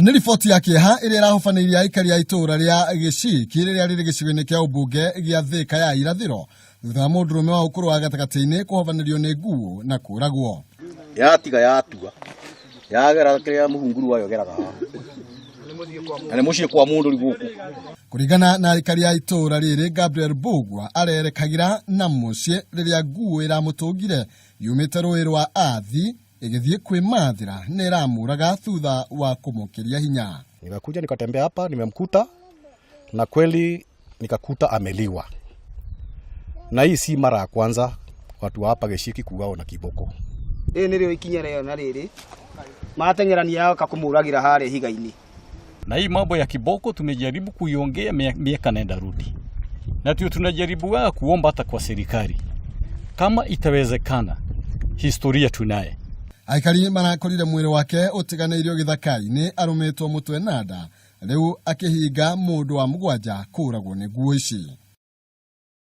Nĩ riboti ya kĩeha ĩrĩa ĩrahobanĩirie aikari a itũũra rĩa Gĩciki rĩrĩa rĩrĩ gĩcigo-inĩ kĩa ũmbunge gĩa Thĩka ya irathĩro thutha wa mũndũrũme wa ũkũrũ wa gatagatĩ-inĩ kũhobanĩrio nĩ nguo na kũragwo. Yatiga yatua yagera kĩrĩa mũhunguru wayo geraga haha na nĩ mũciĩ kwa mũndũ rĩ gũkũ. Kũringana na aikari a itũũra rĩrĩ, Gabriel Mbugua arerekagĩra na mũciĩ rĩrĩa nguo ĩramũtũngire yumĩte rũĩ rwa Athi ĩgĩthiĩ kwĩmathĩra na ĩramũraga thutha wa kũmũkĩria hinya. Nikakuja nikatembea hapa, nimemkuta na kweli nikakuta ameliwa, na hii si mara ya kwanza watu wa hapa Gĩciki kuuawa na kiboko. Rĩrĩ nĩrĩo ikinya rĩao na rĩrĩ mateng'erania oka kũmũragĩra harĩa ihiga-inĩ. Na hii mambo ya kiboko tumejaribu kuiongea miaka nenda rudi, na ndio tunajaribu kuomba hata kwa serikali kama itawezekana, historia tunaye. Aikari marakorire mwĩrĩ wake ũtiganĩirio gĩthaka-inĩ arũmĩtwo mũtwe na nda, rĩu akĩhinga mũndũ wa mũgwanja kũragwo nĩ nguo ici.